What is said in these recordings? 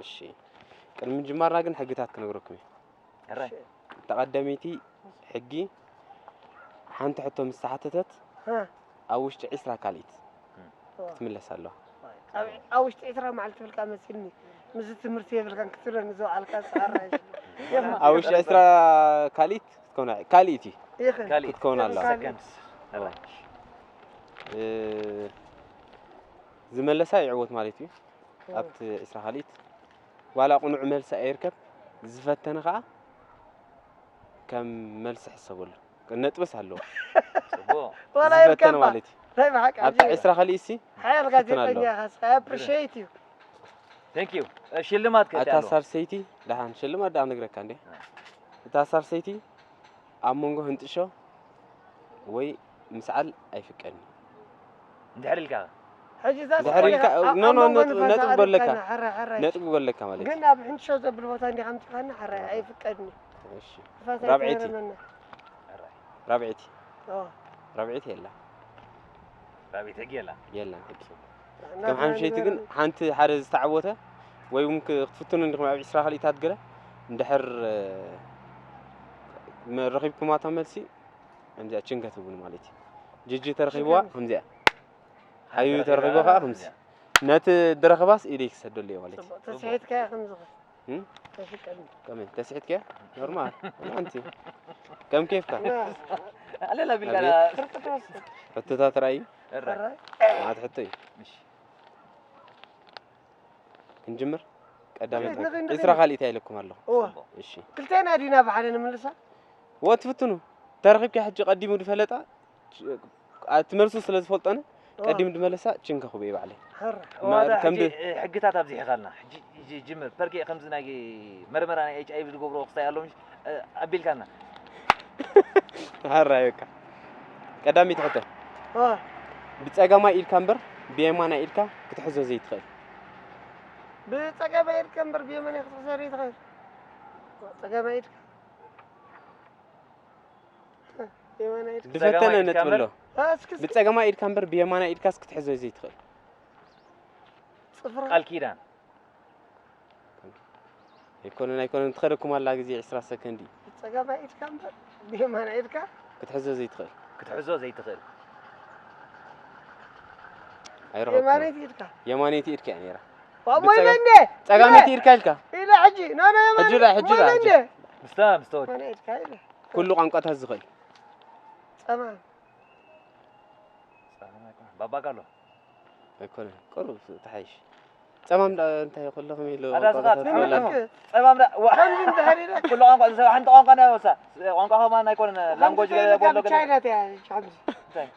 እሺ፣ ቅድሚ ምጅማርና ግን ሕግታት ክነግረኩም እዩ። ሕራይ። እታ ቀዳመይቲ ሕጊ፣ ሓንቲ ሕቶ ምስ ተሓተተት፣ እ። ኣብ ውሽጢ ዕስራ ካልኢት ክትምለስ ኣለዋ። ኣብ፣ ኣብ ውሽጢ ዕስራ መዓልቲ ትብልካ መሲልኒ። ምስዚ ትምህርቲ የብልካን ክትብለኒ ዝወዓልካ ሰዓራይ። ኣብ ውሽጢ ዕስራ ካልኢት ክትከውን፣ ካልኢት እዩ። ይኽእል። ካልኢት። ክትከውን ኣለዋ። ካልኢት። ሰከንድስ። ሕራይ። እ፣ ዝመለሳ ይዕወት ማለት እዩ። ኣብቲ ዕስራ ካልኢት ዋላ ቅኑዕ መልሲ ኣይርከብ፣ ዝፈተነ ኸዓ ከም መልሲ ሕሰበሉ። ነጥብስ ኣለዎ። ጽቡቕ። ዋላ ዝፈተነ ይርከባ። ማለት እዩ። ናይ ብሓቂ ኣብታ ሕጂ ዕስራ ካልኢት ሲ ሓያል ፍትን ኣለዎ። ጋዜጠኛ ኢኻ፣ I appreciate you። Thank you። እ፣ ሽልማት ከ ኣታ ኣሎ? ሳልሰይቲ፣ ደሓን ሽልማት ደኣ ነግረካ እንዴ። እ። እታ ሳልሰይቲ ኣብ መንጎ ህንጥሾ ወይ ምስዓል ኣይፍቀድን። እንድሕር ኢልካ? ሕጂ እዛ ድሕር ስፖርት ኢልካ፣ ኣብ፣ ኖ፣ ኣብ ኖ፣ መንጎ ነጥብ፣ ንፋስ ነጥብ ኣሪግካ ጎለካ። ና፣ ሕራይ፣ ሕራይ። ነጥብ ጎለካ ማለት እዩ። ግን ኣብ ሕንሾ ዘብል ቦታ እንዲኻ ኣምጺኻና፣ ሕራይ፣ ኣይፍቀድን። እሺ። ንፋስ ራብዐይቲ። ኣይትህረመና። ሕራይ። ራብዐይቲ። ኦ። ራብዐይቲ የላ። ራብዐይቲ ሕጊ የላ። የላን ሕጊ። እና ከም ሓምሸይቲ ግን ንገር- ሓንቲ ሓደ ዝተዓወተ ወይ እውን ክ-፣ ክትፍትኑ እንዲኹም ኣብ ዕስራ ካልኢታት ገለ እንድሕር፣ እ፣ መ-፣ ረኺብኩማታ መልሲ፣ ከምዚኣ ችንከ ትብሉ ማለት እዩ። ጅጂ ተረኺብዋ ችንከ። ከምዚኣ። ሓዩ ተረኺብዋ ተረኺብዋ ከዓ ከምዚ። ከምዚኣ። ነቲ ድረኽባስ ኢደይ ክሰደሉ እየ ማለት እዩ። ጽቡቕ። ተስሒትካያ ከም ዝኽእል። እም? ተስሒትካያ። ከመይ? ተስሒትካያ? ኖርማል። ኣንቲ። ከም ኬፍካ። ና። ኣለላ ቢልካ ኣቤት። ዳ-፣ ፍርቂ ትወስድ። ሕቶታት ራእዩ? እረ። እረ። ማዕት ሕቶ እዩ። እሺ። ክንጅምር? ቀዳመይቲ ንኽን-፣ ንኽን-፣ ዕስራ ካልኢት ኣይለኩም ኣለኹ። እወ። እሺ። ክልቴና ዲና ብሓደ ንምልሳ? እወ፣ ትፍትኑ። ተረኺብኪ ሕጂ ቀዲሙ ዝፈለጣ፣ ች-፣ ኣ-፣ እቲ መልሱ ስለ ዝፈልጠነ፣ እወ። ቀዲሙ ዝመለሳ ችንከ ክብኢ ባዕለይ። ሕረ። እማ እወ፣ ዳ ከም ሕጂ፣ ብ-፣ እ፣ ሕግታት ኣብዚሕኻልና። ሕጂ፣ ሕጂ ጅምር። ፐርኬ ከምዚ ናይ መርመራ ናይ ኤች ኣይ ቪ ዝገብርዎ ክስታይ ኣሎ፣ ምሽ-፣ እ፣ ኣቢልካና። ሕራይ በቃ። ቀዳመይቲ ሕቶ። እወ። ብጸጋማይ ኢድካ እምበር ብየማናይ ኢድካ ክትሕዞ ዘይትኽእል። ብጸጋማይ ኢድካ እምበር ብየማናይ ክትሕዞ ዘይትኽእል። ጸጋማይ ኢድካ። የማናይ ኢድካ። ዝፈተነ ጸጋማይ ኢድካ ነጥቢ እምበር ኣሎ። አ፣ እስኪ፣ እስኪ። ብጸጋማይ ኢድካ እምበር ብየማናይ ኢድካስ ክትሕዞ ዘይትኽእል። ጽፍራ። ቃል ኪዳን። ኣይኮነን፣ ኣይኮነን፣ ትኸደኩም ኣላ ግዜ ዕስራ ሰከንድ እዩ። ብጸጋማይ ኢድካ እምበር ብየማናይ ኢድካ። ክትሕዞ ዘይትኽእል። ክትሕዞ ዘይትኽእል። ኣይረኸብኩን። የማነይቲ ኢድካ። የማነይቲ ኢድካ እያ ነይራ። ዋሞ ብጸጋ-፣ ኢለ እንዴ? ጸጋመይቲ ኢድካ ኢልካ። ኢለ ሕጂ፣ ና፣ ና፣ የማነ-፣ ሕጂ ዳ፣ ሕጂ ዳ፣ ወለ ሕጂ። እንዴ? ምስታ፣ ምስታ ወዲ። የማነ ኢድካ ኢለ። ኩሉ ቋንቋታት ዝኽእል። ጸማም። ጸማም ኣይኮነን። ባባ ካሎ። ኣይኮነን። ቁሩብ ተሓይሽ። ጸማም ዳ እንታይ ከሎ ከመይ ኢሉ ኣታ ቋንቋታት ዝኻት ዝኽእል? ንምልክት። ጸማም ዳ፣ ዋ-፣ ከምዚ እንድሕር ኢለ። ኩሉ ቋንቋ፣ ሓንቲ ቋንቋ ናይ ወሳ። ቋንቋ ከማን ኣይኮነን። ከምዚ ላንጎጅ ገለ ተይልካ ቦሎ ገለ። ብቻ ኢለ ተያይሽ፣ ከምዚ። እንታይ?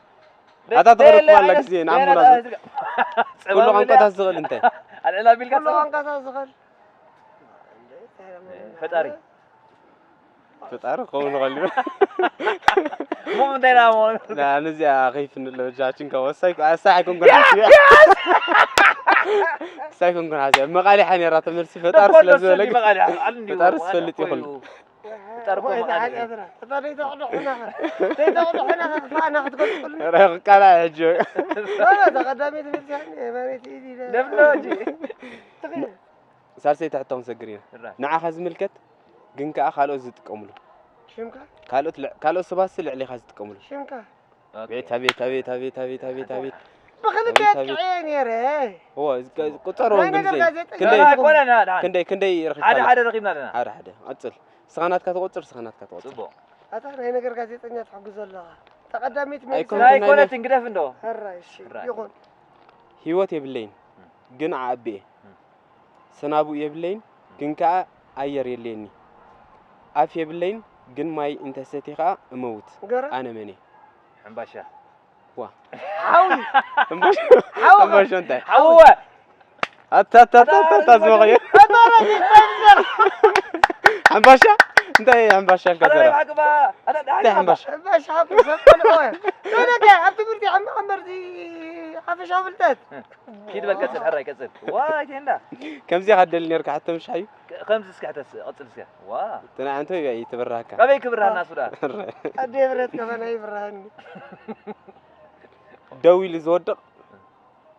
ኣታ ተቕርብ ኣላ ግዜ፣ ንዓሞ ናዘ-፣ ጸማም ኩሉ ቋንቋታት ዝኽእል እንታይ? ኣልዕል ኣቢልካ ኩሉ ጸማም። ቋንቋታት ዝኽእል። ፈጣሪ። ፈጣሪ ክኸውን ይኽእል እዩ። እሞ እንታይ ደኣ እሞ? ና፣ ነዚኣ ከይፍንለ በጃችን ካብ ወሳይ፣ ወሳይ ኣይኮንኩን ሓሲበ። ወሳይ ኣይኮንኩን ሓሲበ። መቓሊሓ ነይራ ተመልሲ ፈጣሪ ተኮሎ ስለ ዝበለ ሰኒ ግን መቓሊሓ። ኣሉ እንዲሁ ፈጣሪ መቓሊሓ ዝፈልጥ እኮ ይኹን። እዩ። ጠርቆ ወይ መቓሊ። ተሓጽያ ስራ። እታ ደይተቕድሑና ኸ? ደይተቕድሑና ኸ? ክፋእና ክትገልጹልና? ኧረ፣ ክቃላዕ ሕጂ። ኧረ፣ ተቐዳሚ ትምህርቲ ሃኒ፣ ሃይማኖት እዩ፣ እዩ፣ እዩ። ነብሎ እንጂ። ትኽእል። ሳልሰይቲ ሕቶ ክንሰግር ኢና። ራ። ንዓኻ ዝምልከት ግን ከኣ ካልኦት ዝጥቀሙሉ። ሽምካ? ካልኦት ል-፣ ካልኦት ሰባትሲ ልዕሌኻ ዝጥቀሙሉ። ሽምካ? ኦኬ። ቤት፣ ኣቤት፣ ኣቤት፣ ኣቤት፣ ኣቤት፣ ኣቤት፣ ኣቤት። ብኽልተ ኣቤት፣ ኣቤት። ጥዕየ ነይረ። እዎ፣ ዝቀ-፣ ቁጸርዎም ናይ ግን ነገር ዘይ-፣ ጋዜጠኛ ክንደይ፣ ኣይኮነ፣ ና፣ ና። ክንደይ፣ ክንደይ ረኺብካ ሓደ፣ ኣለኻ? ሓደ ረኺብና ኣለና። ሓደ፣ ሓደ። ቀጽል። ንስኻ ናትካ ትቆጽር፣ ንስኻ ናትካ ትቆጽር። ጽቡቕ። ኣታ ናይ ነገር ጋዜጠኛ ትሕግዞ ኣለኻ። ተቐዳሚት መልሲ። ኣይኮነትን፣ ኣይኮነትን፣ ግደፍ እንዶ። ሕራይ፣ እሺ፣ ሕራይ። ይኹን። ህይወት የብለይን፣ እም። ግን ዓቢ እየ። እም። ሰናቡእ የብለይን፣ ግን ከኣ ኣየር የለየኒ። ኣፍ የብለይን፣ ግን ማይ እንተሰትየ ከኣ እመውት። ገረ? ኣነ መን እየ? ሕምባሻ። ዋ። ሓዊ። እምባሽ-፣ ሓዊ። እምባሽ እንታይ? ሓዊ። ኣታ፣ ኣታ፣ ኣታ፣ ኣታ፣ ኣታ፣ ዝበቐዮ። ኣታ፣ ኣታ፣ ኣታ፣ ኣታ። ሓምባሻ? እንታይ ሓምባሻ ኢልካ ኣታ፣ ዘረባ? ሓቂ ባ-፣ ኣታ፣ እንታይ ሓቂ ሓምባሻ? ባ-፣ ሓምባሻ ሓቂ ሰብ ቆልዑ። ገለ ከ ኣብ ትምህርቲ ዓሚ ቀንበር እዚ ሓፈሻዊ ፍልጠት። ኪድ በል ቀጽል፣ ሕራይ ቀጽል። ዋይ፣ ቴንዳ። ከምዚ ኢኻ ትደሊ ነርካ፣ ሕቶ ምሽ ሓዩ? ከ-፣ ከምዚ እስኪ ሕተስ፣ ቀጽል እስኪ። ዋ። ትናንት ወይ ይትብራካ። ካበይ ክብራና ሱዳ? ኣደ ብረት ከማን ኣይብራሃኒ። ደው ኢሉ ዝወድቕ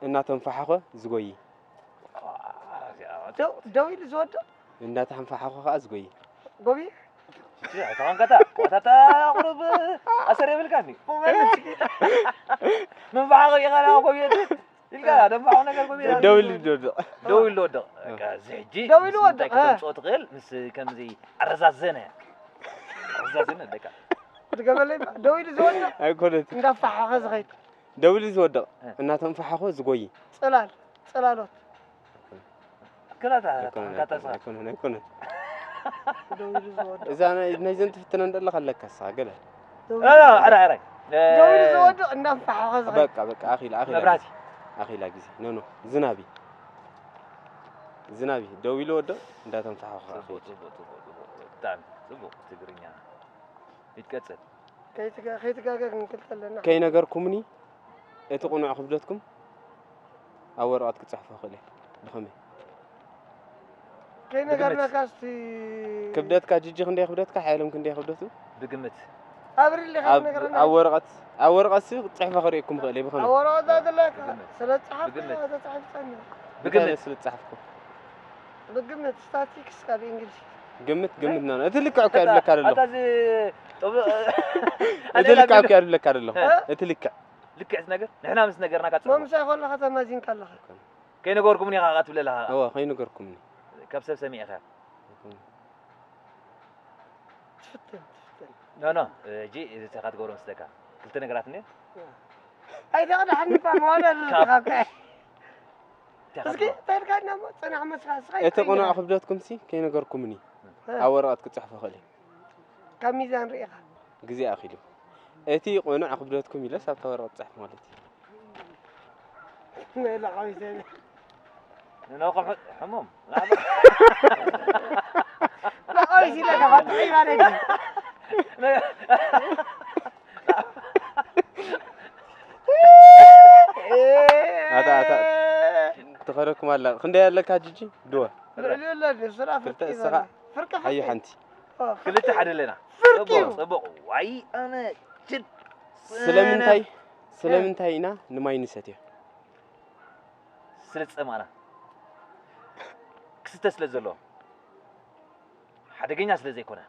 እናተንፈሓኾ ዝጎዪ። ደው ኢሉ ዝወድቕ እንዳተሓንፋሓኹ ከኣ ዝጎይ። ጎብየ። እቺ ኣይተኾንከታ ዋታታ ቁሩብ ኣሰር የብልካኒ። ምንባሓቕ ኢኻ ዳ ጎብየ ኢልካ ደንባሓቕ ነገር ጎብየ። ደው ኢሉ ዝወድቕ። ደው ኢሉ ወድቕ። በቃ እዚ ሕጂ ደው ኢሉ ወድቕ። ከተምፅኦ ትኽእል ምስ ከምዚ ኣረዛዘነ ኣረዛዘነ ደቃ ድገበለይ ደው ኢሉ ዝወድቕ ኣይኮነት እንዳፋሓኸ ዝኸይድ ደው ኢሉ ዝወድቕ እናተንፋሓኾ ዝጎይ ጽላል ጽላሎት ክላታ ተንካተሳ ኣይኮነን ኣይኮነን ደው ኢሉ ዝወድቕ እዛ ናይ- ናይዘን ትፍትነን ዘለኻ ኣለካ ሳ ገለ ኣራይ ኣራይ ደው ኢሉ ዝወድቕ እንዳፋሓኸ ዝኸይድ በቃ በቃ ኣኺላ ኣኺላ መብራህቲ ኣኺላ ግዜ ኖ ኖ ዝናቢ ዝናቢ ደው ኢሉ ወድቕ እንዳተንፋሓኾ ጽቡቅ ጽቡቅ ጽቡቅ ጽቡቅ ብጣዕሚ ጽቡቅ ትግርኛ ይትቀጽል ከይትጋ- ከይትጋገ ክንክልተ ኣለና ከይነገርኩምኒ እቲ ቅኑዕ ክብደትኩም ኣብ ወረቐት ክጽሕፎ ክእል እየ ብኸመይ ከይነገርናካ እስቲ ክብደትካ ጅጂ ክንደይ ክብደትካ ሓየሎም ክንደይ ክብደቱ ብግምት ኣብሪል ኢኻ ኣብ ነገርና ኣብ ወረቐት ኣብ ወረቐት ሲ ክጽሕፎ ክርእየኩም ክእል እየ ብኸመይ ኣብ ወረቐት ዘለካ ስለ ጸሓፍካ ብግምት። ተጻሒፍካኒ እንታይ ብግምት ስለ ዝጸሓፍኩ ብግምት ስታቲክስ ካብ እንግሊዝ ግምት ግምት ነው እቲ ልክዕ እኮ ይብለካ ዘለኹ ኣታ እዚ ጥብ- እቲ ልክዕ እኮ ይብለካ ዘለኹ እቲ ልክዕ ልክዕ ነገር ንሕና ምስ ነገርና ካጽ መምሳይ ከለኻ ተማዚንካ ኣለኻ ከይነገርኩምኒ ኢኻ ትብለ ኣለኻ እወ ከይነገርኩምኒ ካብ ሰብ ሰሚዕኻ ትፍትን ትፍትን ኖ ኖ እጂ እዚ ተኻ ትገብሮ መስለካ ክልተ ነገራት እንደ ኣይተቕዳሕኒ እኳ መዋለ ካብ- ርካከ እንታይ እስኪ ኢኻ ተልካና እሞ ጽናሕ መስኻ ስኻ እቲ ቅኑዕ ክብደትኩም ሲ ከይነገርኩምኒ ኣብ ወረቐት ክጽሕፎ ክእል እየ ካብ ሚዛን ርኢኻ ግዜ ኣኺሉ እቲ ቅኑዕ ክብደትኩም ኢለስ ኣብታ ወረቐት ጽሕፍ ማለት እዩ መለዓዊ ዘለ ንነውቆ ሕሙም ለዓዊ ሲለ ተፋጥሒ ማለት እዩ ኣታ ኣታ ትኸረኩም ኣላ ክንደይ ኣለካ ጅጂ ድወ ልዕሊ ኣሎ ስራ ክልተ ፍርቂ እስኻ ይበላ ፍርቂ ሓዩ ፍርቂ ሓንቲ ክልተ ሓደ ኣለና ፍርቂ እዩ ጽቡቅ ዋይ ኣነ ጅድ ስለምንታይ ስለምንታይ ኢና ንማይ ንሰትዮ ስለ ዝጸማና ክስተ ስለ ዘለዎ ሓደገኛ ስለ ዘይኮነ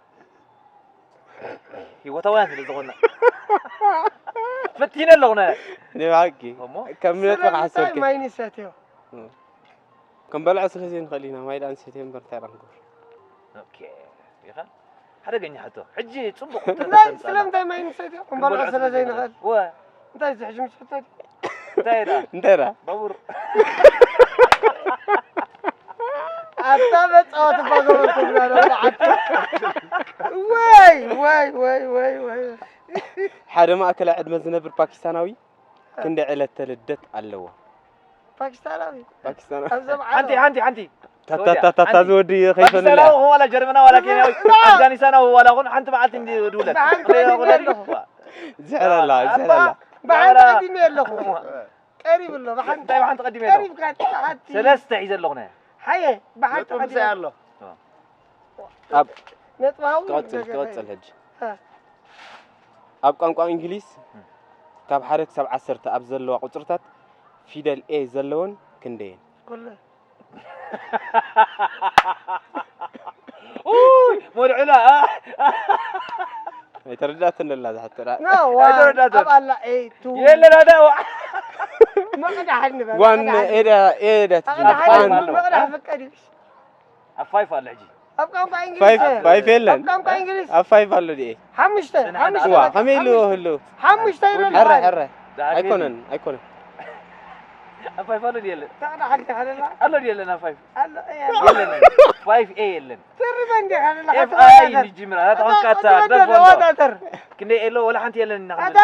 ህይወታውያን ስለ ዝኾነ ፈቲነ ኣለኹነ ንባቂ እሞ ከም ነጥቢ ስለምንታይ ሓሰብክ ማይ ንሰትዮ ከም በልዖ ስለ ዘይንኽእል ኢና ማይ ደኣ ንሰትዮ እምበር እንታይ ደኣ ክንገብር ኦኬ ይኻ ሓደገኛ ሕቶ ሕጂ ጽቡቅ እንታይ ስለምንታይ ማይ ንሰትዮ ክንበልዖ ስለ ዘይንኽእል ወ እንታይ ዝሕጂ ምስ ሕቶ እንታይ ዳ እንታይ ደኣ ባቡር ኣታ መጻወቲ ባገበርኩም ናለዓቲ ወይ ወይ ወይ ወይ ወይ ሓደ ማእከላይ ዕድመ ዝነብር ፓኪስታናዊ ክንደይ ዕለተ ልደት ኣለዎ ፓኪስታናዊ ፓኪስታናዊ ኣብዞም ሓንቲ ሓንቲ ሓንቲ ታታታታታ ዝወዲ ከይፈንላ ፓኪስታናዊ ዋላ ጀርመናዊ ዋላ ኬንያዊ ኣፍጋኒስታናዊ ዋላ ኹን ሓንቲ መዓልቲ እንዲ ድውለት ብሓንቲ ቀዲመ ኣለኹ። ዝሕለላ ዝሕለላ ብሓንቲ ቀዲመ ኣለኹ ቀሪብ ኣሎ ብሓንቲ እንታይ ብሓንቲ ቀዲመ ኣለኹ ቀሪብካ ሓንቲ ሰለስተ ሒዘ ኣለኹ ናይ ሓየ ብሓንቲ ነጥቡ ቀዲመ ምሳይ ኣሎ ኣብ ነጥባዊ ትቐጽል ትቐጽል ሕጂ እ። ኣብ ቋንቋ እንግሊዝ ካብ ሓደ ክሳብ ዓሰርተ ኣብ ዘለዋ ቁጽርታት ፊደል ኤ ዘለወን ክንደየን ኩሉ ኡይ መድዕላ ኣይተረዳእትን ደላ ዝሕትራ ኖ ዋ ኣይተረዳእትን። ኣብ ኣላ ኤ ቱ የለና ዳ መቕዳሕ ንበል ዋን ኤዳ ኤዳ ኣቕዳሕ ትጅፋን ኣሎ። መቕዳሕ ፍቀድ እዩ ኣብ ፋይፍ ኣሎ ሕጂ ኣብ ቋንቋ ፋይፍ እንግሊዝ ፋይፍ የለን ኣብ ቋንቋ እንግሊዝ ኣብ ፋይፍ ኣሎ ድኤ ሓሙሽተ ሓሙሽተ ዋ ከመይ ኢሉ ህሉ ሓሙሽተ ይበል ሕረ ሕረ ዳግም ኣይኮነን ኣይኮነን ኣብ ፋይፍ ኣሎ ድየለን ተቕዳሓልካ ከለላ ኣሎ ድየለን ኣብ ፋይፍ ኣሎ እያ የለን ፋይፍ ኤ የለን ትርበ እንዲኻ ከለላ ኤፍ ኣይ ይጅምራ ተኾንካታ ደንጎ ተወዳደር ክንደይ ኤሎ ወላ ሓንቲ የለን ኢና ኣታ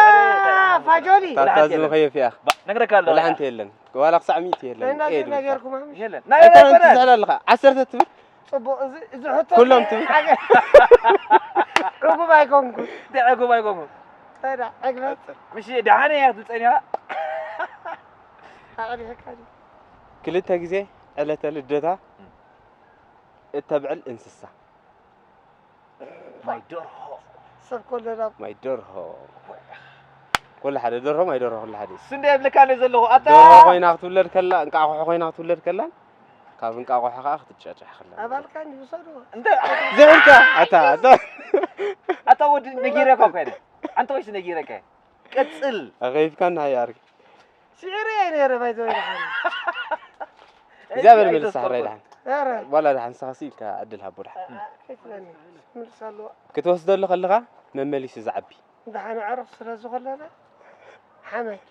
ፋጆሊ ታታ ዝመኸየፍ እያ ነግረካ ኣሎ ወላ ሓንቲ የለን ዋላ ክሳዕ ሚእቲ የለን ናይና ኤ ድብል ነገርኩም ሓሙሽተ የለን ናይ ኣይኮነን ኣይኮነን። ትስዕል ኣለኻ ዓሰርተ ትብል ጽቡቕ እዚ እዚ ሕቶ ኩሎም ትብል ዕጉብ ኣይኮንኩን እንታይ ዕጉብ ኣይኮንኩን እንታይ ደኣ ዕግበት ምሽ ደሓነ እያ ትብል ጸኒኻ ኣቕዲሕካ ድዩ ክልተ ግዜ ዕለተ ልደታ እተብዕል እንስሳ ማይ ደርሆ ሰብ ኮለና ማይ ደርሆ ኩሉ ሓደ ደርሆ ማይ ደርሆ ኩሉ ሓደ እዩ። እሱ እንደ የብልካ እንደ ዘለኹ ኣታ ደርሆ ኮይና ክትውለድ ከላ እንቃቑሖ ኮይና ክትውለድ ከላን ካብ እንቃቑሖ ከኣ ክትጫጫሕ ከላ። ኣባልካ እንዲ ውሰድዎ። እንተ ዘብልካ ኣታ ኣታ ኣታ ወዲ ነጊረካ እኮ ኣይደ። ኣንተ ወይስ ነጊረካ? ቀጽል። ኣኸይፍካ እና ሃይ ኣርግ። ስዒረ እየ ነይረ ባይዘወይ ደሓን። እግዚኣብሔር መልስ ሓራይ ደሓን። ኧረ ዋላ ደሓን ንስኻሲ ኢልካ ዕድል ሃቦ ደሓን። ኣይትበለኒ። ምልስ ኣለዎ። ክትወስደሉ ከለኻ መመሊሱ ዝዓቢ። ደሓን ኣዕሩኽ ስለ ዝኾለና ሓመድ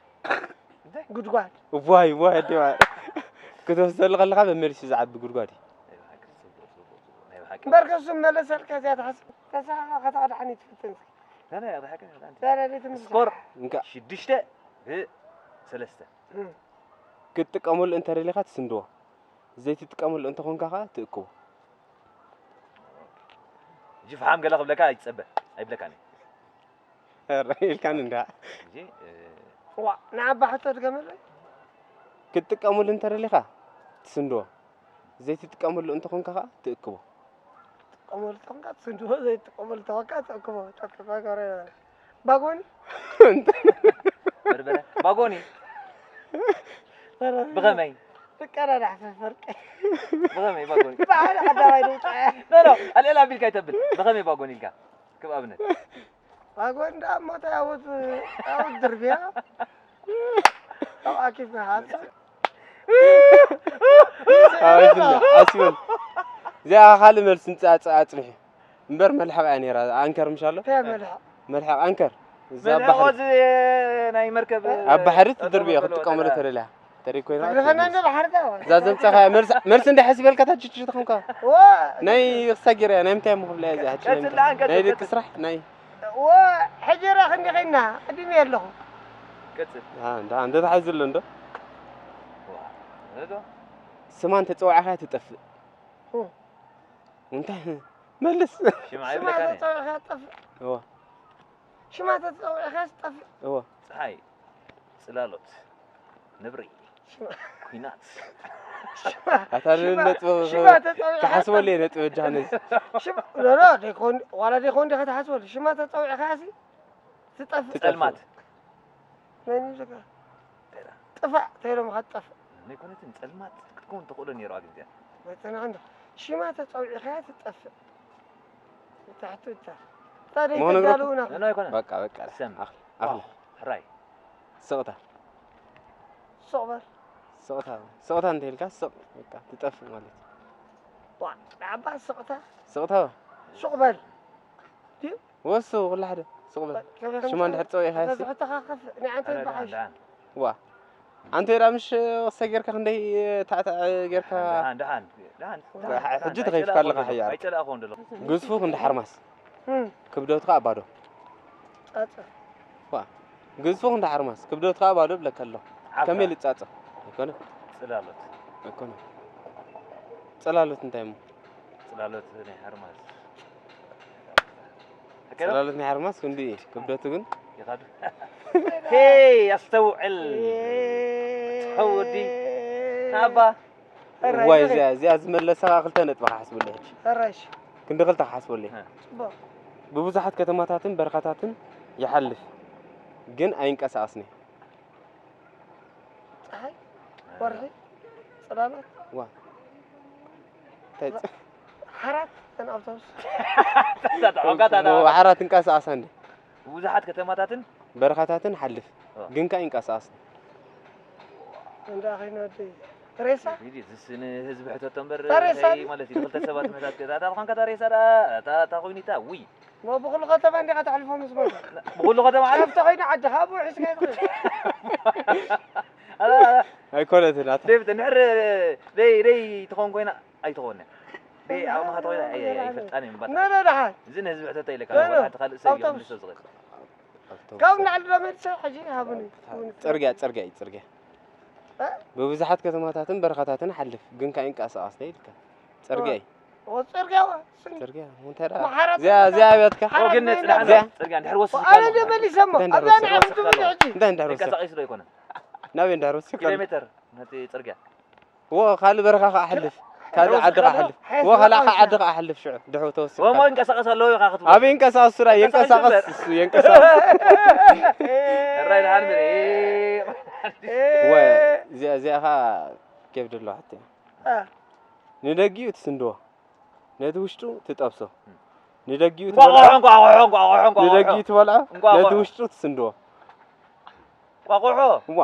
ጉድጓድ። ዋይ ዋይ ኣዴዋ ክትወስደሉ ከለኻ መመሊሱ ዝዓቢ ጉድጓድ እዩ። ናይ ብሓቂ። እምበር ከሱ መለሰልካ እዚኣ ትሓስብ ተሳኻ ከተቕድሓኒ ትፍትን። لا لا يا ضحك أنت. ዛላሌ ትምልስ። ስኮር እንካ ሽዱሽተ ብሰለስተ። እም። ክትጥቀመሉ እንተደሊኻ ትስንድዎ፣ ዘይትጥቀመሉ እንተኾንካ ኸዓ ትእክቦ። ሕጂ ፈሓም ገለ ክብለካ ኣይትጸበ ኣይብለካን እየ። ኧረ ኢልካኒ እንዳ ሕጂ እ፣ ዋ ንዓባ ሕቶ ድገመለይ። ክትጥቀመሉ እንተደሊኻ ትስንድዎ፣ ዘይትጥቀመሉ እንተኾንካ ኸዓ ትእክቦ። ትጥቀመሉ ተኾንካ ትስንድዎ ዘይትጥቀመሉ ተኾንካ ትእክቦ። ጨቅጭቆ ገረ ባጎኒ በርበረ ባጎኒ ብኸመይ ትቀዳዳሕ ፈርቂ ብኸመይ ባጎኒ ብሓደ ቀዳማይ ድውፃ ኖ ኖ ኣልዕል ኣቢልካ ይተብል ብኸመይ ባጎኒ ኢልካ ክብ ኣብነት ባጎኒ ዳ ሞታ ያወት ያወት ድርቢያ ኣብ ኣኪፍ ሃት ኣስበል እዚኣ ካልእ መልሲ ንፃ- ኣፅንሒ እምበር መልሐቕ እያ ነይራ። ኣንከር ምሻሎ ከያ መልሐ መልሐቕ ኣንከር እዛ መልሐቕ ባሕሪ እዚ ናይ መርከብ ኣብ ባሕሪ ትድርብዮ ክትጥቀመሉ ተደልያ ተደይ ኮይና ተግርፈና እንደ ባሕሪ ዳ እዛ ዘምፀኻ መልሲ እንደ ሓሲበልካ ታችች ተኾንካ ናይ ክሳጌር እያ ናይ ምንታይ ምኽብላ እያ እዚኣ ሕጂ ናይ ቀጽል ምንታይ? ቀጽል ናይ ደቂ ቀጽል ስራሕ ናይ ወ ሕጂ ራ ክንዲ ኸይና ዕድሜ ኣለኹ ቀጽል አ፣ እንዳ እንደ ተሓዝሎ እንዶ ዋ እዶ ስማ እንተፀዋዕኻ ትጠፍእ እንታይ መልስ ሽምዓ ሽማ ይብለካ ተፀዊዕኻ ትጠፍእ እዎ ሽማ ተፀዊዕኻ ትጠፍእ እዎ ፀሓይ ጽላሎት ነብሪ ሽማ ኩናት ኣታ ነጥበ ሽማ ተፀዊዕኻ ክሓስበሉ እየ ነጥበ ጃሃንስ ሽማ ኖ ኖ ደይኮን ዋላ ደይኮን ዲኻ ትሓስበሉ ሽማ ተፀዊዕኻ ሲ ትጠፍእ ጸልማት መን እዩ ዝካ ጥፋእ ተይሎም ኻ ትጠፍእ ኣይኮነትን ጸልማት ክትከውን ትኽእሎ ነይሩ ኣብ ግዜ መተና እንዶ ሽማ ተፀዊዕኻ ትጠፍእ ታሕቱ እታ ታዲያ መሆኑ ተዳልውና ኖ ኣይኮነን በቃ በቃ ሰም ኣኽሊ ኣኽሊ ሕራይ ስቕታ ሱቕ በል ስቕታ ስቕታ እንተኢልካ ስቕ በቃ ትጠፍእ ማለት እዩ ዋ ዓባ ስቕታ ስቕታ ሱቕ በል ድዩ ወሱ ኩሉ ሓደ ስቕ በል ሽማ እንድሕር ፀዊዕካ ሲ ተዝሕተኻ ከፍ ናይ ዓንተ ይበሓሽ ዋ ኣንተ ዳ ምሽ ወሰ ጌርካ ክንደይ ታዕታዕ ጌርካ ደሓን ደሓን ሕጂ ተኸይፍካ ኣለኻ ሓያል ኣይጸላእኹ እንደሎ ግዝፉ ክንዲ ሓርማስ ክብደቱ ከዓ ባዶ ጻጸ ዋ ግዝፉ ክንዲ ሓርማስ ክብደቱ ከዓ ባዶ ብለካ ኣሎ ከመይ ልጻጸ ኣይኮነ ጽላሎት ኣይኮነ ጽላሎት እንታይ እሞ ጽላሎት ናይ ሓርማዝ ጽላሎት ናይ ሓርማዝ ክንዲ እዩ ክብደቱ ግን ይኻዱ ሄይ ኣስተውዕል ተወዲ ናባ ዋይ እዚኣ እዚኣ ዝመለሰኻ ክልተ ነጥቢ ክሓስበሉ ሕጂ ሕራሽ ክንዲ ክልተ ክሓስበሉ እየ ጽቡቕ ብብዙሓት ከተማታትን በረኻታትን ይሓልፍ ግን ኣይንቀሳቐስን እዩ ፀሓይ ወርሒ ጽላሎት ዋ እንታይ ጽ- ሓራት ተን ኣውቶቡስ ወሓራ ትንቀሳቐሳ እንደ ብዙሓት ከተማታትን በረኻታትን ሓልፍ ግን ከኣ ይንቀሳቐስ እንዳ ኸይኑ ወዲ ሬሳ ዝስ ንህዝቢ ሕተቶ እምበር ሬሳ እንታይ ማለት እዩ ክልተ ሰባት ምሕታት ገዛ እታ ዝኾንካ እታ ሬሳ ደኣ እታ እታ ኮይኒታ ውይ ሞ ብኩሉ ከተማ እንዲኻ ተሕልፎ ምስ ሞተ ብኩሉ ከተማ ዓለም ካብቲ ኸይኑ ዓድኻ ኣብኡ ሒዝካ ይትኽእል ኣይኮነትን ኣታ ደይ ደይ ትኾን ኮይና ኣይትኾን ደይ ኣብ ማኻ ተኾይና ኣይፈልጣን እየ ምባል መለ ደሓን እዚ ንህዝቢ ሕተቶ ኢለካ ኖ፣ ኖ። ወላ እቲ ካልእ ሰብ እዩ ኣውቶቡስ። ምልሶ ዝኽእል ካብ ንላዕሊ ዶ መልሰ ሕጂ ሃብኒ ጽርግያ ጽርግያ እዩ ጽርግያ ብብዙሓት ከተማታትን በረኻታትን ሓልፍ ግን ከኣ ይንቀሳቐስ ኢልካ ጽርግያ እዩ ጽርግያ ዋ ስም ጽርግያ እንታይ ደኣ ማሓራት እዚኣ እዚኣ ኣብያትካ ሓራት ግን በይና ጽርግያ ኣለዋ። ጽርግያ እንድሕር ወሲድካ ኣነ ኣለኹ። ደመሊሰሞ እንታይ ኣብዛ እንዳረሰ- ንዓኹም ትብሉ ሕጂ እንታይ እንዳረሰ ይንቀሳቐስ ዶ ኣይኮነን ናበይ እንዳረሰ ኪሎ ሜትር ነቲ ጽርግያ ወ ካልእ በረኻ ከኣ ኣሕልፍ ካልእ ዓዲ ከኣ ኣሕልፍ ወ ካልእ ከኣ ዓዲ ከኣ ኣሕልፍ ሽዑ ድሕሩ ተወሲኻ ወሞ ይንቀሳቐስ ኣለዎ ኢኻ ክትብሎ ኣበይ ይንቀሳቐስ ሱራ የንቀሳቐስ እሱ የንቀሳቐስ ራይ ደሓን ምሪ ወ እዚኣ እዚኣ ከኣ ከብዲ ኣለዋ ሓቲ እ፣ ንደጊኡ ትስንድዎ፣ ነቲ ውሽጡ ትጠብሶ። ንደጊኡ ትበልዖ፣ እንቋቑሖ፣ እንቋቑሖ፣ እንቋቑሖ፣ እንቋቑሖ። ንደጊኡ ትበልዖ፣ እንቋቑሖ። ነቲ ውሽጡ ትስንድዎ። እንቋቑሖ። ዋ፣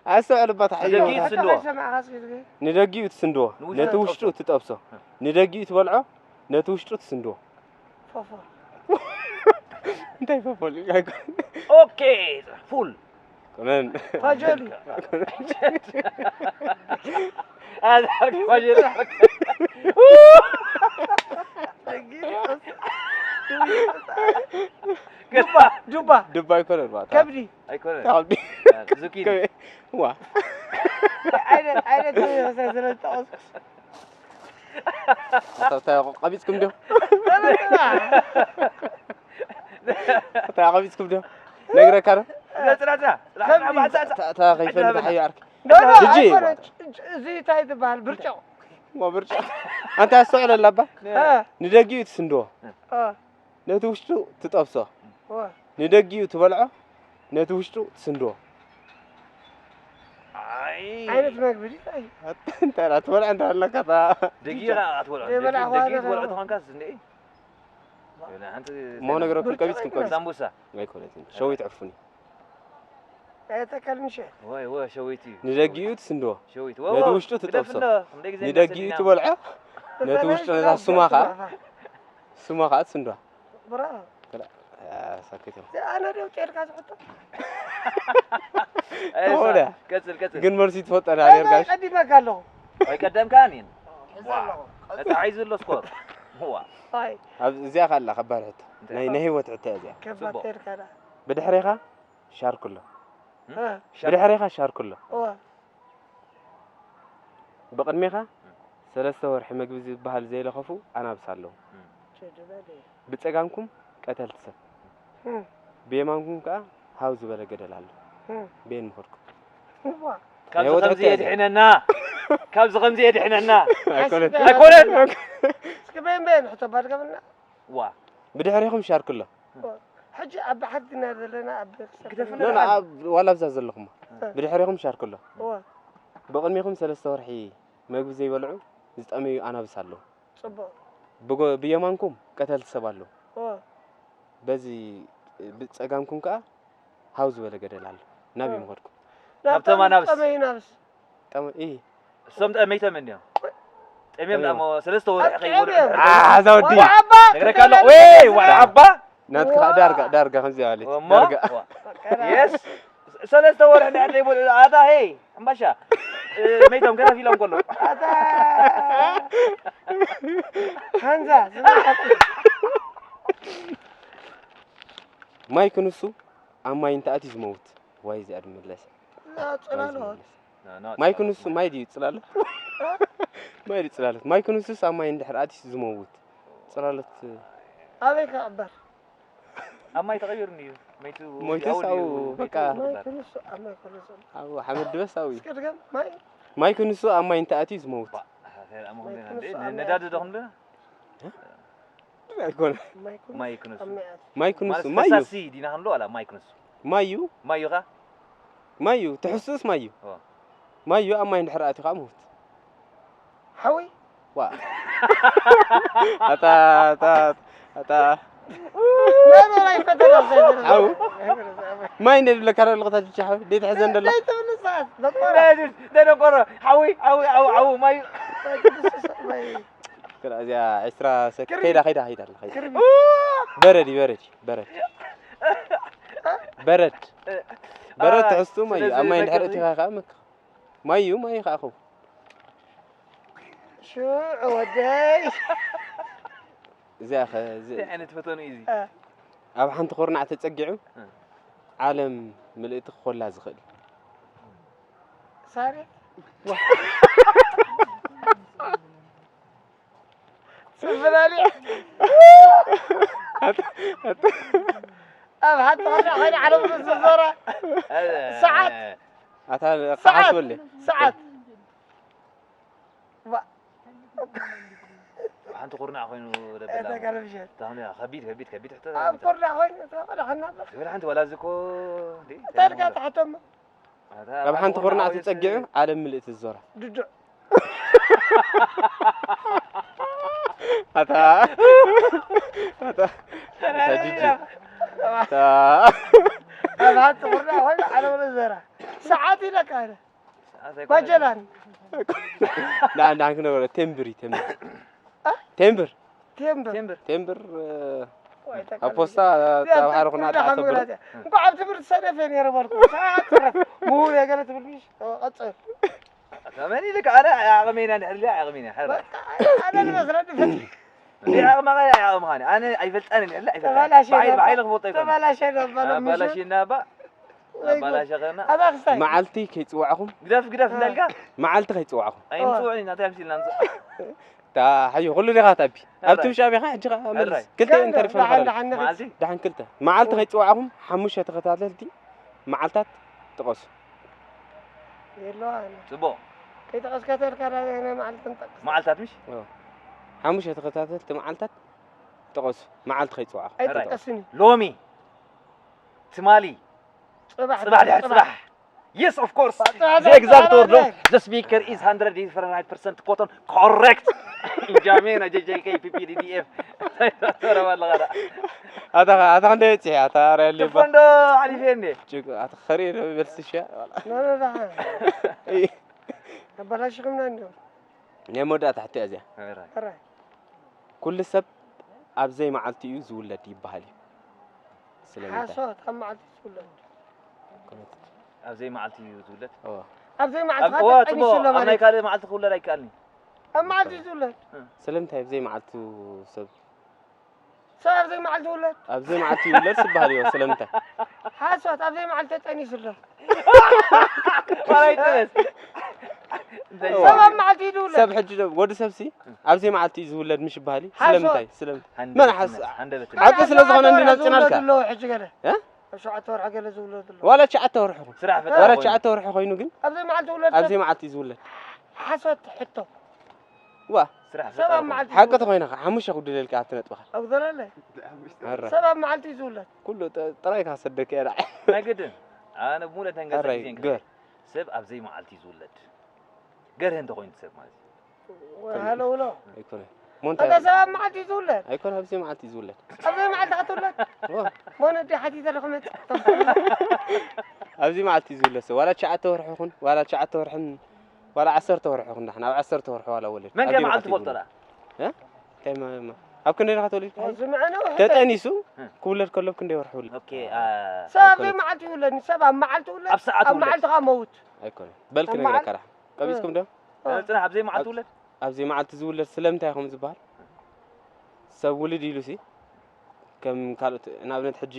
ኣስተውዕል እባ፣ ተሓይዮ። ንደጊኡ ትስንድዎ። ንደጊኡ ትስንድዎ፣ ንውሽጡ ነቲ ውሽጡ ትጠብሶ። ትጠብሶ። ንደጊኡ ትበልዖ፣ ነቲ ውሽጡ ትስንድዎ። ፎፎ። እንታይ ፎፎ? ኦኬ፣ ፉል። ኮነን። ፋጆሊ። ኣዛ ፋጆሊ። ዱባ፣ ዱባ። ዱባ ኣይኮነን፣ ባታ። ከብዲ። ኣይኮነን። ከብዲ። ዙኪኒ። ከ-፣ ዋ። ዓይነት፣ ዓይነት ስለ ዝጠቐስኩስ። ኣታ፣ ኣታ፣ ቀቢጽኩም ዲኹም? ኣታ፣ ቀቢጽኩም ዲኹም? ነግረካ ዶ? ጽና፣ ጽና፣ ጽና። ከብዲ። ኣታ፣ ኣታ፣ ከይፈንዳ ሓዩ ዓርኪ። ኖ፣ ኖ፣ ሕጂ ኣይኮነን። ይባል። እዚ እንታይ ትበሃል? ብርጭቕ። ዋ፣ ብርጭቕ። ኣንታ ኣስተውዕለላ እባ። እ። ንደጊኡ ትስንድዎ። እ። ነቲ ውሽጡ ትጠብሶ። ዋ። ንደጊኡ ትበልዖ፣ ነቲ ውሽጡ ትስንድዎ። ኣይ። ዓይነት መግቢ ድዩ? እንታይ? እንታይ ደኣ ትበልዖ እንተ ኣለካ፣ እታ ደጊኡ ደኣ ኣትበልዖ። ዘይበላዕኳ ደጊኡ ትበልዖ ኣለኻ። ተኾንካስ እንዴ? ሓንቲ እሞ ነገረኩም፣ ቀቢጽኩም፣ ቀቢጽ። ሳምቡሳ። ኣይኮነትን። ሸዊት ዕፉን እዩ። ኣይተከልንሽ። ወይ፣ ወይ፣ ሸዊት እዩ። ንደጊኡ ትስንድዎ። ሸዊት። ነቲ ወይ፣ ውሽጡ ወይ፣ ትጠብሶ። ግደፍና። ክንደይ ግዜ ንደጊኡ እንዳሰሚዕና። ትበልዖ፣ ነቲ ውሽጡ፣ ነታ ስማ ኸኣ፣ ስማ ኸኣ ትስንድዋ። ብራቮ። ክላ-፣ አ፣ ሳክት እዮም። እዚ ኣነ ደው ጨርካ ዝሕቶ። ኣይ፣ ከመኡ ድያ? ቀጽል፣ ቀጽል። ግን መልሲ ትፈልጦ ዳ ኣነ ኔርካሽ? ቀዲመካ ኣለኹ። ኣይ፣ ቀደምካ እኔን። ሒዘ ኣለኹ። እቲ ሓይዙ ኣሎ ስኮር። ዋ። ኣይ። ኣብ እዚኣ ካላ ከባድ ሕቶ። እንታይ? ናይ፣ ናይ ህይወት ሕቶ እያ እዚኣ። ከባድ ጽቡቕ። ቴርካ ዳ። ብድሕሬኻ ሻርክ ኣሎ። እ? እ። ብድሕሬኻ ሻርክ ኣሎ። እወ። ብቕድሜኻ ሰለስተ ወርሒ መግቢ ዝበሃል ዘይለኸፉ ኣናብስ ኣለዉ። እም። ችድ በል። ብጸጋምኩም ቀተልቲ ሰብ። እም። ብየማንኩም ከኣ ሃው ዝበለ ገደል ኣሎ። እም። በየን ምኸድኩም? እዋ። ካብዚ ናይ ወትሪ ከምዚ ተያዘ። የድሕነና። ካብዚ ከምዚ የድሕነና። ኣይኮነን። ኣይኮነን። እስኪ በየን በየን ሕቶ ባድገምና። ዋ። ብድሕሬኹም ሻርክ ኣሎ። ሕጂ ኣብ ባሕሪ ድና ዘለና ኣብ ክተፍና ኖ፣ ኖ፣ ኣብ ዋላ ኣብዛ ዘለኹም። እ። ብድሕሬኹም ሻርክ ኣሎ። እወ። ብቕድሜኹም ሰለስተ ወርሒ መግቢ ዘይበልዑ ዝጠመዩ ኣናብስ ኣለዉ። ጽቡቕ። ብጎ-፣ ብየማንኩም ቀተልቲ ሰብ ኣለዉ። እወ። በዚ ብጸጋምኩም ከኣ ሃው ዝበለ ገደል ኣሎ። ናበይ እወ። ምኸድኩም? ናብቶም ናብቶም ኣናብስ። ዝጠመዩ ናብስ። ጠመ-፣ ኢ። እሶም ጠመይቶም እንዲዮም። ጠምዮም ጠምዮም። ደሞ ሰለስተ ወርሒ ኣብ ከይበልዑ ጠምዮም። ድሕሪ አ፣ እዛ ወዲ። ዋላ ዓባ። ነግረካ ኣለኹ። ወይ፣ ዋላ ዓባ። ናትካ ዋ። ዳርጋ፣ ዳርጋ ከምዚ ማለት። እሞ? ዳርጋ። ዋ። የስ። ሰለስተ ወርሒ እንድሕር ዘይበልዑ፣ ኣታ ሄይ፣ እምባሻ። እ፣ መይቶም ገረፍ ኢሎም ከሎ። ኣታ። ሃንዛ፣ ዝብል። ማይ ክንሱ ኣብ ማይ እንተኣትዩ ዝመውት። ዋይ፣ እዚኣ ድምለስ። እዛ ጽላሎት። ና፣ ና፣ ማይ ጽላሎት ክንሱ፣ ማይ። ማይ ድዩ ጽላሎት? ማይ ድዩ ጽላሎት? ማይ ክንሱስ ኣብ ማይ እንድሕር ኣትዩስ ዝመውት። ጽላሎት። ኣበይ ክቕበር? ኣብ ማይ ተቐይሩ እንድዩ። መይቱ ሞይቱስ ያው ድዩ? ኣብኡ፣ በቃ። መይቱ ማይ ይቕበር። ክንሱ ኣብ ማይ ክንሱ። ኣብ ሓመድ ድበስ ኣብኡ እዩ። እስኪ ድገም፣ ማይ? ማይ ክንሱ ኣብ ማይ እንተኣትዩ ዝመውት። ባ፣ ኣኸ፣ ኣሞ ማይ ክንደና ክንሱ እንዴ? ኣብ ማይ ነዳዲ ኣትዩ። ዶ ክንደና? እ? ኣይኮነ። ማይ ክንሱ ማይ ክንሱ። ኣብ ማይ ኣትዩ። ማይ ክንሱ፣ ማለት ማይ እዩ። ፈሳሲ ዲና ክንብሎ ዋላ ማይ ክንሱ? ማይ እዩ። ማይ እዩ ኸ? ማይ እዩ። ትሕስስ ማይ እዩ። ኦ። ማይ እዩ፣ ኣብ ማይ እንድሕር ኣትዩ ኸዓ ምውት። ሓዊ? ዋ። ኣታ፣ ኣታ፣ ኣታ። ናይ በላይ ፈተና ዘይብሉ። ሓዊ? ማይ እንደ ድብለካ ዶ ኣለኹ ታች ብቻ ሓዊ? ደይ ትሕዘ እንደላ? ደይ ትብል ሰዓት፣ ደቆራ። ደይ፣ ደይ ደቆራ። ሓዊ፣ ሓዊ፣ ሓዊ፣ ሓዊ፣ ማይ እዩ። ማይ እዩ። ክላ እዚኣ ዕስራ ሰክ-፣ ክርቢ። ከይዳ፣ ከይዳ፣ ከይዳ ኣላ፣ ከይዳ። ክርቢ። በረድ እዩ፣ በረድ እዩ፣ በረድ። በረድ። እ፣ በረድ ኣይ፣ ትሕዝቱ ማይ እዩ። ስለዚ ኣብ ማይ እንድሕር መክር-፣ እቲኻ ከኣ መክ-፣ ማይ እዩ፣ ማይ እዩ ከኣ ኸው። ሽዑ ወደይ። እዚኣ ኸ-፣ እዚ እንታይ ዓይነት ፈተኑ እዩ እዚ? እ። ኣብ ሓንቲ ኩርናዕ ተጸጊዑ እ። ዓለም ምልእቲ ክኾላ ዝኽእል። ሳሬ? ጽንብላሊዕ። ኣብ ሓንቲ ኮይና፣ ኮይና ዓለም ዝዞራ። ሰዓት። ኣታ ሰዓት። ክሓስበለይ። ሰዓት። ዋ። ሓንቲ ኩርናዕ ኮይኑ ደበላ። እታ ጋር ምሸት። ታሁን ከቢድ፣ ከቢድ፣ ከቢድ ሕቶ ኣብ ተባለ። ኩርናዕ ኮይኑ፣ እታ ቆልዓ ሓና። ዝብል ሓንቲ ዋላ እዚ እኮ፣ እንዴ፣ እንታይ ኢልካ እንታይ ትሓቶም? ኣታ ኣብ ሓንቲ ኩርናዕ ተጸጊዑ ዓለም ምልእቲ ዝዞራ። ድዱዕ። ኣታ ኣታ ኣታ ጂጂ ኣታ ኣብሓንቲ ቁርዳ ኮይኑ ዓለምለ ዘራ ሰዓት ኢለካ ኣነ ማጀላን ዳ ዳ ክንበረ ቴምብሪ ቴምብር ቴምብር ቴምብር ቴምብር ኣብ ፖስታ ኣብ ሓደ ኩና ኣታ ተብር እንኳ ኣብ ትምህርቲ ሰነፈ ነይረ በልኩ ሰዓት ትረፍ ምሁር የገለ ትብል ምሽ ቀጽል ከመን ኢልካ ኣነ ዓቕመይና ንሕልያ ዓቕመይና ሕራ ኣነ ንመስረዲ ፈትሪ ዓቕማ ዓቕምኻ ኣነ ኣይፈልጣን ንሕልያ ኣይፈልጣን ባይል ባይል ክፈልጣ ይኮን ተባላሸ ነበር ምሽ ኣባላሽና ባ ኣባላሸኸና ኣታ ክስታይ መዓልቲ ከይፅዋዕኹም ግደፍ ግደፍ እንዳልካ መዓልቲ ከይፅዋዕኹም ኣይንፅውዕን ኢና እንታይ ኣምሲልና ንፅውዕ ታ ሓዩ ኩሉ ዲኻ ታቢ ኣብቲ ውሻ ቢኻ ሕጂ ኸዓ መልስ ክልተ እንተሪፈን ደሓን ከለና ደሓን መዓልቲ ደሓን ክልተ መዓልቲ ከይፅዋዕኹም ሓሙሽተ ተኸታተልቲ መዓልታት ጥቐሱ የለዋን ፅቡቕ ከይጠቐስካ ተልካ ናይ መዓልቲ ንጠቅስ መዓልታት ምሽ ሓሙሽተ ተኸታተልቲ መዓልታት ጥቐሱ መዓልቲ ከይፅዋዕኹም ኣይጠቀስን እዩ ሎሚ ትማሊ ፅባሕ ፅባሕ ድሕሪ ፅባሕ Yes, of course. The exact word, no? The speaker is hundred percent cotton. Correct. Jamena, J J K, P P D D F. ተረባለ ጋራ ኣታ ኣታ ክንደ በፂሐ ኣታ ርያ ሌባ ትፈንዶ ሓሊፈ እንዴ ጭቅ ኣታ ኸሪእ ዶ ይበልስ ሻ ኣበላሽኹምና እንዲዮም ናይ መወዳእታ ሕቶ እያ እዚኣ ሕራይ ኩሉ ሰብ ኣብ ዘይ መዓልቲ እዩ ዝውለድ ይበሃል እዩ ስለምንታይ ሓሶት ኣብ መዓልቲ ዝውለድ ኣብ ዘይ መዓልቲ እዩ ዝውለድ እወ ኣብ ዘይ መዓልቲ እወ ኸዓ ፅቡቕ ተጠኒሱ ኣሎ ኣብ ናይ ማለት ካልእ መዓልቲ ክውለድ ኣይከኣልን እዩ ኣብ መዓልቲ እዩ ዝውለድ ስለምንታይ ኣብ ዘይ መዓልቱ ሰብ ሰብ ኣብ ዘይ መዓልቲ ይውለድ ኣብ ዘይ መዓልቲ ይውለድ ዝበሃል እዩ ስለምንታይ ሓሶት ኣብ ዘይ መዓልቲ ተጠኒሱ ኣሎ ዋላ ይጠነስ ሰብ ኣብ መዓልቲ እዩ ዝውለድ ሰብ ሕጂ ዶ- ወዲ ሰብሲ ኣብ ዘይ መዓልቲ እዩ ዝውለድ ምሽ ይበሃል እዩ ሓሶት። ስለምንታይ ስለምንታይ ሃንደበት መን ሓስ ሓቂ ስለ ዝኾነ እንዲና ፅናልካ ኣለዎ ሕጂ ገለ እ? ሸውዓተ ወርሒ ገለ ዝውለድ ኣሎ ዋላ ትሽዓተ ወርሒ ይኹን ስራሕ ዋላ ፈታ ትሽዓተ ወርሒ ኮይኑ ግን ኣብ ዘይ መዓልቲ ውለድ ኣብ ዘይ መዓልቲ እዩ ዝውለድ ዋ ሓሶት ሕቶ ዋ ስራሕ ሰብ ኣብ መዓልቲ ሓቂ ተኾይንኻ ሓሙሽተ ክጉድለልካ ኣብቲ ነጥብኻ ኣጉደለለ ኣረ ሰብ ኣብ መዓልቲ እዩ ዝውለድ ኩሉ ጥ- ጥራይ ካሰደክ እያ ዳዕ ናይ ግድን ኣነ ብሙሉእ ተንገዘ ኣራይ ግዜን ግበር ሰብ ኣብ ዘይ መዓልቲ እዩ ዝውለድ ገርህ እንተኾይኑ ሰብ ማለት እዩ ሃለውሎ ኣይኮነ ሞንታ ኣታ ሰብ ኣብ መዓልቲ እዩ ዝውለድ ኣይኮነ ኣብዚ መዓልቲ እዩ ዝውለድ ኣብ ዘይ መዓልቲ ክትውለድ ዋ፣ ሞነዲ ሓቲተ ለኽመፅ ኣብዚ መዓልቲ እዩ ዝውለድ ሰብ ዋላ ትሽዓተ ወርሒ ይኹን ዋላ ትሽዓተ ወርሕን ዋላ ዓሰርተ ወርሒ ይኹን ዳሕና ኣብ ዓሰርተ ወርሒ ዋላ ወለድ መን ኣብዚ ከ መዓልቲ መዓልቲ እዩ ትፈልጦ ዝውለድ። ዳ እንታይ ማ- ማ- ኣብ ክንደይ ኢኻ ተወሊድካ ሓዩ? ዝምዕነው ተጠኒሱ ክውለድ ከሎ ኣብ ክንደይ ወርሒ ውለድ ኦኬ አ- ሰብ ኣብ ዘይ መዓልቲ ይውለድ ሰብ ኣብ መዓልቲ ይውለድ ኣብ ሰዓት ኣብ ውለድ። መዓልቲ ከዓ መውት ኣይኮነ በልክ ኣብ ነግረካ መዓልቲ- ዳ ቀቢፅኩም ዶ ጽናሕ ኣብ ዘይ መዓልቲ ውለድ ኣብ ዘይ መዓልቲ ዝውለድ ስለምንታይ ከም ዝበሃል ሰብ ውልድ ኢሉ ሲ ከም ካልኦት ንኣብነት ሕጂ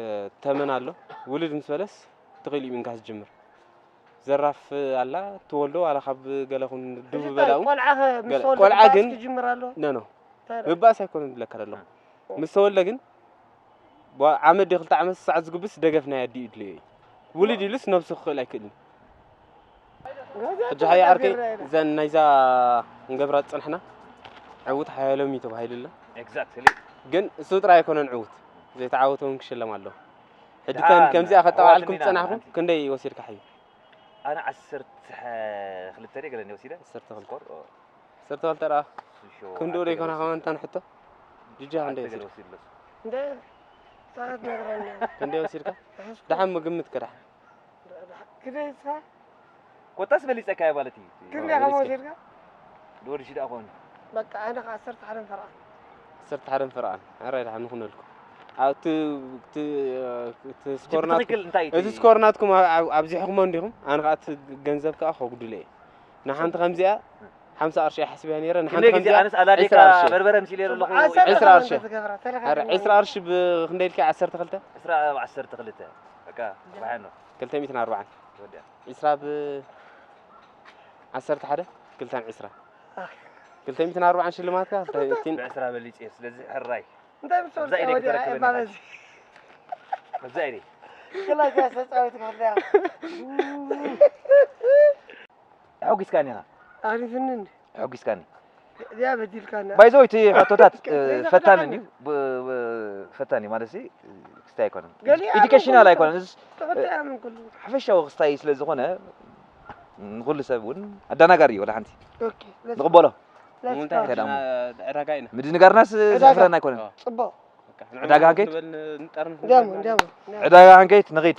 እ፣ ተመን ኣሎ ውልድ ምስ በለስ ትኽእል እዩ ምንካስ ዝጅምር ዘራፍ ኣላ ትወልዶ ዋላ ካብ ገለኹን ድቡ በላኡ ቆልዓ ገለ- ቆልዓ ግን- ክጅምር ኣሎ ነኖ ምባእስ ኣይኮነ ዝብለካ ዘሎ ምስ ተወልደ ግን ዋ- ዓመት ዲ ክልተ ዓመት ሰዓት ዝጉብስ ደገፍ ናይ ኣዲኡ ይድልዮ እዩ ውልድ ኢሉስ ነብሱ ክኽእል ኣይክእልን ሕጂ ሓያ ዓርከይ እዘን ናይዛ እንገብራ ዝፀንሕና ዕውት ሓያሎም እዩ ተባሂሉ ኣሎ ኤግዛክትሊ ግን እሱ ጥራይ ኣይኮነን ዕውት ዘይተዓወተ እውን ክሽለም ኣለዎ ሕጂ ደሓን፣ ተን ከምዚኣ ከጠባዕልኩም ኣዋትኒና ዝፀናሕኩም ሓንቲ። ክንደይ ወሲድካ ሓዩ ኣነ ዓሰርተ ክልተ ድየ ገለኒ ወሲደ ዓሰርተ ክልተ ስኮር ኦ። ዓሰርተ ክልተ ደኣ ክንዲ ወደ ይኮና ከመንታ ንሕቶ ጅጃ ክንደይ ኣርተ ገለ ወሲድካ ወሲድለስ እንደ ሰዓት ነግረኒ ክንደይ ወሲድካ ደሓን ምግምት ከዳሕ ክደይስካ ኮታስ በሊፀካዮ ማለት እዩ ክንደይ ከመ ወሲድካ ድወዲ ሽዳ ኮን በቃ ኣነ ከዓ ዓሰርተ ሓደን ፈርዓን ዓሰርተ ሓደን ፈርዓን ኣራይ ደሓን ንኹነልኩ ኣብቲ እቲ ስኮር ናት ትክክል እንታይ እዚ ስኮር ናትኩም ኣብ- ኣብ- ኣብዚሕኩሞ እንዲኹም ኣነ ከዓ እቲ ገንዘብ ከዓ ከጉድለ እየ ንሓንቲ ከምዚኣ ሓምሳ ቅርሺ እየ ሓስብያ ነይረ ንሓንቲ ክንደይ ግዜ ከምዚኣ ኣነስ ኣላዴካ ዕስራ ቅርሺ በርበረ ምሲለ ዘለኹ ዕስራ ቅርሺ። ተገብራ ኣረ ዕስራ ቅርሺ ብክንደይ ኢልካ ዓሰርተ ክልተ ዕስራ ኣብ ዓሰርተ ክልተ በቃ ባሕኖ ክልተ ሚእትን ኣርባዓን ወዲያ ዕስራ ብ ዓሰርተ ሓደ ክልተን ዕስራ ክልተ ሚእትን ኣርባዓን ሽልማትካ ክልተ ሚእትን ብዕስራ በሊፅ እየ ስለዚ ሕራይ እንታይ ምስ ኣብዛ ኢደይ ወዲያ ከተረክበኒ ኤባበዚ ኣብዛ ኢደይ ክላስ ተፃወት ክፍለያ ተሐጒስካኒ ኢኻ ኣሪፍኒ እንዲ ተሐጒስካኒ እዚኣ በዲልካና ባይዘው እቲ ሕቶታት ዘይተፈታነ። ፈታኒ እዩ ብ- ብ- ፈታኒ ማለት ሲ ክስታይ ኣይኮነን ገሊኣ ኤዱኬሽናል ምንኩሉ ኣይኮነን እዚ ተፈታያ ምን ኩሉ ሓፈሻዊ ክስታይ ስለ ዝኾነ ንኹሉ ሰብ እውን ኣደናጋሪ እዩ። ወላ ሓንቲ ንቕበሎ። እንታይ ደኣ እሞ? ዕዳጋ ኢና። ምድንጋርናስ ዘሕፍረና ኣይኮነን። ኣዎ። ጽቡቕ። ዕዳጋ ክንከይድ? ዕዳጋ ክንከይድ ንኺድ።